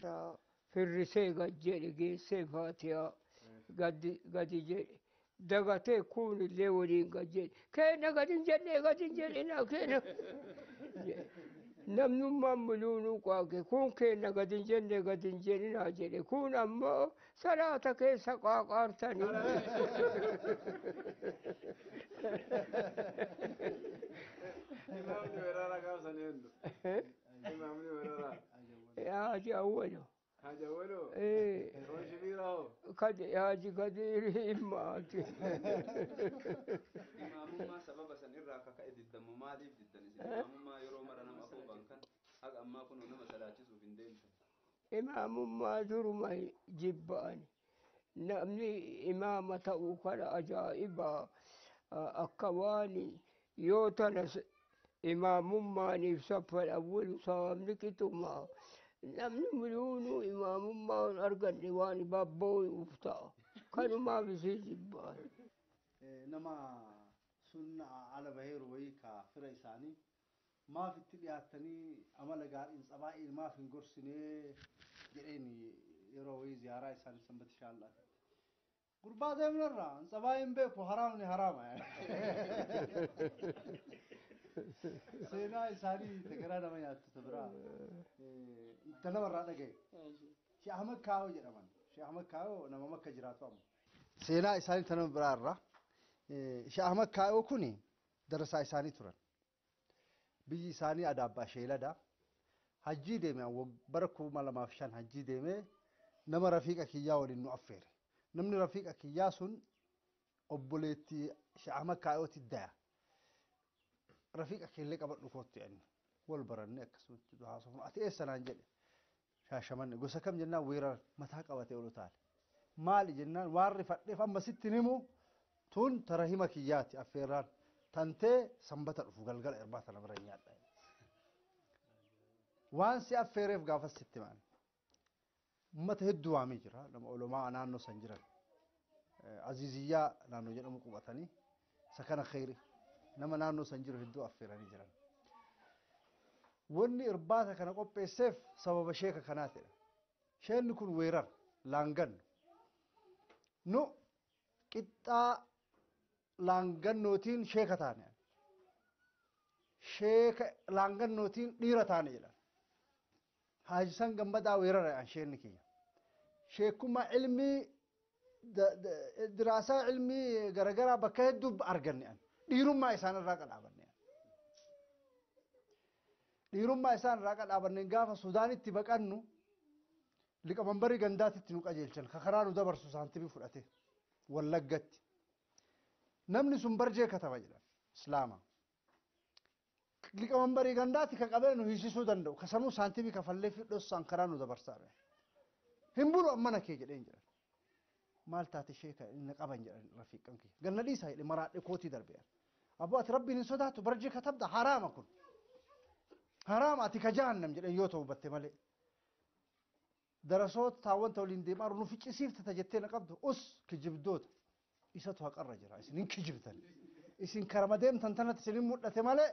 Salaadhaa firrisee gad jedhe geessee faatiyaa gadi jedhe. Dagatee kuunillee waliin gad jedhe. Keenya gad hin jenne gad hin jedhina keenya. Namnummaan muluunuu qaaqe kun keenya gad hin jenne gad hin jedhinaa jedhe kun ammoo salaata keessa qaaqaartanii. Imaamni weeraraa gaafsan eenyu? Imaamni weeraraa. Haji Awwalo. Haji Awwalo? Ee. Rooshibiira hoo? Kadi Haji Kadiiri himmaati. Imaamummaa sababa san irraa akka ka'e diddamu maaliif diddan isin? Imaamummaa yeroo mara nama afooban kan haga ammaa kun nama salaachisuuf hin deemtan. Imaamummaa duruma jibba'ani. Namni imaama ta'uu kana ajaa'ibaa akka waan yoo tana imaamummaaniif saffal awwalu sawaabni qixumaa. Namni muluunuu imaamummaa hin arganne waan babboo'uuf ta'a. Kanumaaf isii jibba'an. Nama sunna ala baheeru wayii ka fira isaanii maaf itti dhiyaattanii amala gaariin tsabaa'iin maaf hin gorsinee jedheen yeroo wayii ziyaaraa isaanii sanbata shaallaati. Gurbaa deemnarraa tsabaa'iin beeku haraamni haraama. Seenaa isaanii garaa nama nyaattu ta biraa ta namarraa dhagaye. Sheekh Ahmad Kaayoo jedhaman. Sheekh Ahmad Kaayoo nama Makka jiraatu amma. Seenaa isaanii ta nama biraa irraa. Sheekh Ahmad Kaayoo kuni darasaa isaanii turan. Biyyi isaanii Adaabbaa Sheelada. Hajjii deeme bara 2005 hajjii deeme nama rafiiqa kiyyaa waliin nu affeere. Namni rafiiqa kiyyaa sun obboleettii Sheekh Ahmad Kaayooti daya. Rafiiqa keellee qabadhu kootti inni wal baranne akkasumatti haasofnu ati eessa naan jedhe Shaashamanne gosa kam jennaan weerara mataa qabatee ol utaale. Maali jennaan waan rifadheef amma sitti himu tun tara hima kiyyaati affeerraan tantee sanbata dhufu galgala irbaata nama bira nyaadha. Waan si affeereef gaafas sitti himan. Uummata hedduu waamee jira nama olomaa naannoo san jiran. Aziziyyaa naannoo jedhamu qubatanii sakana kheyri nama naannoo san jiru hedduu affeeranii jiran. Wanni irbaata kana qopheesseef sababa sheeka kanaatidha. Sheenni kun weerara laanganno. Nu qixxaa laangannootiin sheeka taane. Sheeka laangannootiin dhiira taane jedhan. Haajisan gammadaa weerara jedhan sheenni kiyya. Sheekummaa ilmii diraasaa ilmii garagaraa bakka hedduu arganne an. Dhiirummaa isaan irraa qadhaabanne. Dhiirummaa isaan irraa qadhaabanne gaafa Suudaanitti baqannu liqamanbarii gandaatitti nu qajeelchan ka karaa nu dabarsu saantimii fudhate Wallaggatti. Namni sun barjee kataba jedhan Islaama. Liqamanbarii gandaatti ka qabee nu hiisisuu danda'u ka sanuu saantimii kafallee fi dhossaan karaa nu dabarsaa. Hin bulu ammana kee jedheen jedhan. Maal taate sheeka inni qaban jedhan rafiiqan kiyya. Ganna dhiisaa jedhe maraadhe kootii darbe. Abboo ati rabbiin hin sodaattu barjee katabda haraama kun. Haraama ati ka jahannam jedhan yoo ta'u batte malee. Darasoota taawwanta waliin deemaa nu ficcisiiftata jettee na qabdu us kijibdoota. Isatu haqarra jira isin hin kijibtan. Isin karama deemtan tanatti isin hin mul'ate malee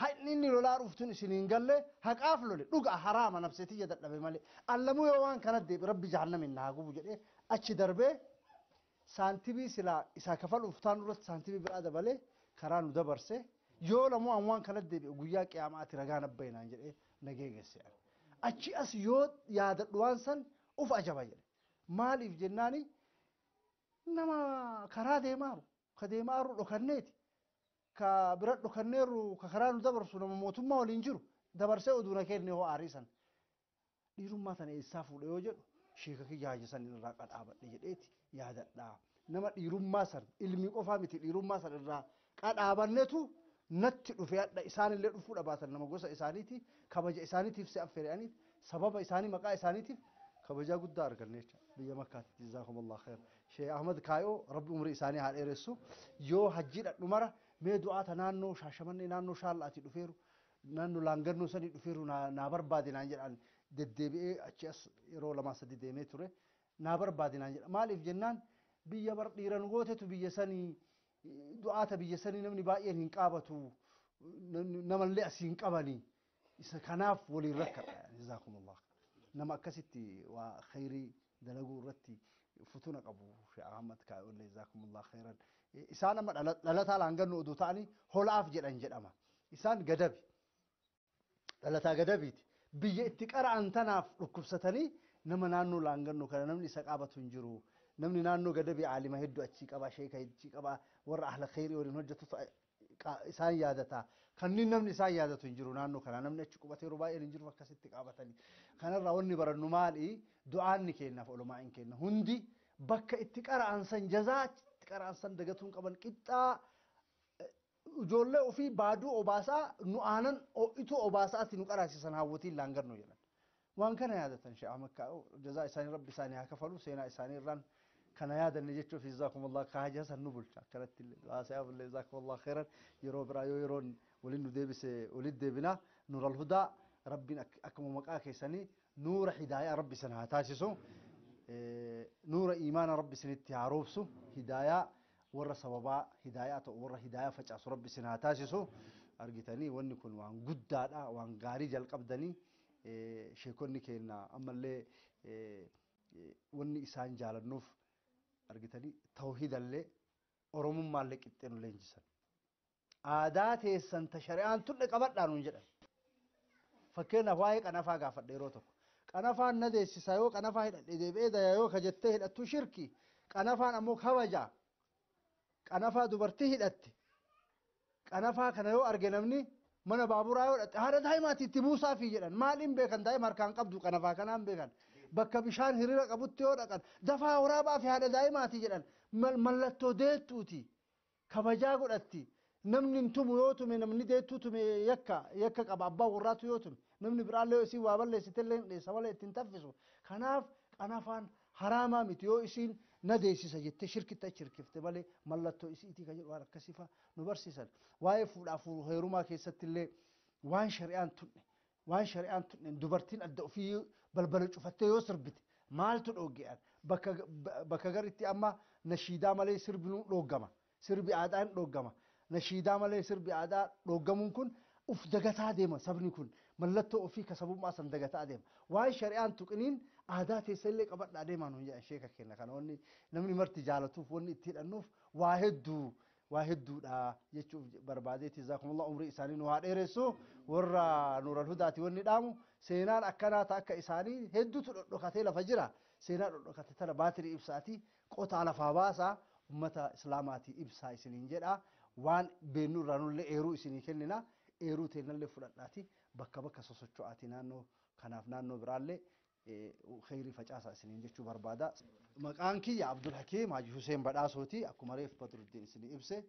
haqni inni lolaa dhuftuun isin hin galle haqaaf lole dhuga haraama nafseetiyya dadhabe malee. Allamuu yoo waan kana deebi rabbi jahannam hin haa gubu jedhee achi darbee saantibii silaa isaa kafaluuf taan irratti saantibii biraa dabalee karaa nu dabarse yoo lamuu an waan kana deebi'e guyyaa qiyaamaati ragaan abbaynaan jedhee nageegesse. Achi as yoo yaadadhu waan san uf ajaba jedhe. Maaliif jennaani nama karaa deemaaru ka deemaaru dhokanneeti ka bira dhokanneeru ka karaa nu dabarsu nama mootummaa waliin jiru dabarsee oduu na kenne hoo aarii san. Dhiirummaa tana eessaa fuudhe yoo jedhu sheeka kiyya haja san irraa qadhaabadhe jedheeti yaadadhaa. Nama dhiirummaa san ilmi qofaa miti dhiirummaa san irraa qadhaabannetu natti dhufe hadha isaanillee dhufuu dhabaatan nama gosa isaaniiti kabaja isaaniitiif si affeeraniif sababa isaanii maqaa isaaniitiif kabajaa guddaa arganne jecha biyya Makkaatti jazaakumullah khair. Sheekh Ahmad Kaayoo rabbi umrii isaanii haa dheeressu yoo hajjii dhadhu mara mee du'aata naannoo Shaashamannee naannoo Shaallaati dhufeeru naannoo Laangannoo sanii dhufeeru naa barbaade naan jedhan deddeebi'ee achi as yeroo lamaa sadi deemee ture naa barbaade naan jedha. Maaliif jennaan biyya bar dhiiran gootetu biyya sanii du'aata biyya sanii namni baay'een hin qaabatu namallee asii hin qabanii isa kanaaf waliin rakkadha. Jazaakumullah. Nama akkasitti waa khayrii dalaguu irratti futuna qabu Sheekh Ahmad Kaa'ollee, jazaakumullah khayran. Isaan amma dhalataa Laangannu oduu ta'anii holaaf jedhan jedhama. Isaan Gadabi. Dhalataa Gadabiiti. Biyya itti qara'an tanaaf dhukkubsatanii nama naannoo Laangannoo kana namni isa qabatu hin jiru. Namni naannoo Gadabii aalima hedduu achii qaba, sheeka achii qaba, warra ahla khayrii waliin hojjetu isaan yaadata. Kanneen namni isaan yaadatu hin jiru naannoo kana, namni achi qubate yeroo baay'een hin jiru akkasitti qabatanii. Kanarraa wanni barannu maali? Du'aanni kennaaf olumaa'in kenna. Hundi bakka itti qara'an san jazaa itti qara'an san dagatuun qaban. Qixxaa ijoollee ofii baaduu obaasaa nu aanan ho'ituu obaasaatti nu qaraasisan hawwatiin Laangannu jedhan. Waan kana yaadatan Sheekh Ahmad Kaa'oo, jazaa isaanii Rabbi isaanii haa kafalu. Seenaa isaanii irraan kana yaadanne jechuuf, jazaakumullah kaaja san nu bulcha akkanatti illee haasayaa bullee, jazaakumullah khairan. Yeroo biraa yoo yeroon waliin nu deebise walitti deebina. Nuural Hudaa, Rabbiin akkuma maqaa keessanii nuura hidaayaa Rabbi isin haa taasisu, nuura iimaana Rabbi isinitti haa roobsu, hidaayaa warra sababaa hidaayaa ta'u, warra hidaayaa facaasu Rabbi isin haa taasisu. Argitanii, wanni kun waan guddaadha, waan gaarii jalqabdanii. Sheekonni keenya ammallee wanni isaan jaalannuuf, argitanii, tawhidallee Oromummaallee qixxee nu leenjisan. Aadaa teessan ta shari'aan tudhe qabadhaa nuun jedhan. Fakkeenyaaf waa'ee qanafaa gaafadhe yeroo tokko. Qanafaan na deessisa, yoo qanafaa hidhadhe deebi'ee daya, yoo ka jettee hidhattu shirki. Qanafaan ammoo kabaja. Qanafaa dubartii hidhatte. Qanafaa kana yoo arge namni mana baaburaa yoo dhatte, haadha daa'imaati itti buusaafi jedhan. Maaliin beekan? Daa'ima harkaan qabdu qanafaa kanaan beekan. Bakka bishaan hiriira qabutti yoo dhaqan, dafaa waraabaa fi haadha daa'imaati jedhan. Mallattoo deettuuti. Kabajaa godhatti. Namni hin tumu, yoo tume, namni deettuu tume yakka qaba. Abbaa warraatu yoo tume, namni biraallee yoo isiin waa balleessitellee hin dheessa malee ittiin taffisu. Kanaaf qanafaan haraamaa miti yoo isiin na deessisa jettee shirkitti achi hirkifte malee, mallattoo isiitii kan jedhu waan akkasii fa'a nu barsiisan. Waa'ee fuudhaaf heerumaa keessatti illee waan shari'aan tunne dubartiin adda ofii balbala cufattee yoo sirbite maaltu dhoogge'an? Bakka garitti amma nashiidaa malee sirbinuu dhooggama. Sirbi aadaa hin dhooggama. Nashiidaa malee sirbi aadaa dhooggamuun kun uf dagataa deema sabni kun, mallattoo ofii kasabummaa san dagataa deema. Waan shari'aan tuqiniin aadaa teessa illee qabadhaa deemaa nuun jedhan sheeka kenna. Kana wanni namni marti jaalatuuf, wanni itti hidhannuuf waa hedduu, waa hedduudha jechuuf barbaadeeti. Jazaakumullah, umrii isaanii nu haa dheeressu. Warra Nuural Hudaati wanni dhaamu, seenaan akkanaa ta akka isaanii hedduutu dhodhokatee lafa jira. Seenaa dhodhokate tana baatirii ibsaati qotaa lafaa baasaa, ummata islaamaatii ibsaa isiniin jedha. Waan beennu irraa nullee eeruu isinii kennina, eeruu teennallee fudhadhaati bakka bakka sosocho'aati naannoo kanaaf naannoo biraallee kheyrii facaasaa isiniin jechuu barbaada. Maqaan kiyya Abdul Hakiim Haji Hussein Badhaasooti. Akkuma reef Badruddin isinii ibse,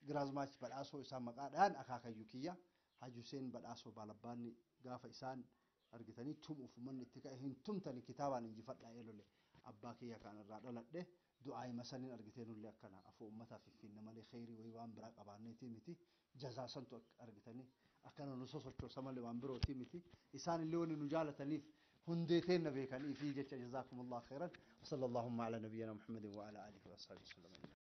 Giraazmaach Badhaasoo isaan maqaadhaan akaakayyuu kiyya. Haji Hussein Badhaasoo baalabbaanni gaafa isaan argitanii tumuuf manni itti ka'e, hin tumtani, kitaabaan injifadhaa eelole. Abbaa kiyya kan irraa dhaladhe du'aa hima saniin argitee nullee akkana afoo ummataaf fiffinna malee kheyrii wayii waan biraa qabaanneetii miti. Jazaa santu argitanii akkana nu sosochoosa malee waan birootii miti. Isaan illee wanni nu jaalataniif hundee teenna beekanii fi jecha. Jazaakumullah khairan. Sallallahu ala nabiyyina Muhammadin wa ala alihi wa ashabihi wasallam.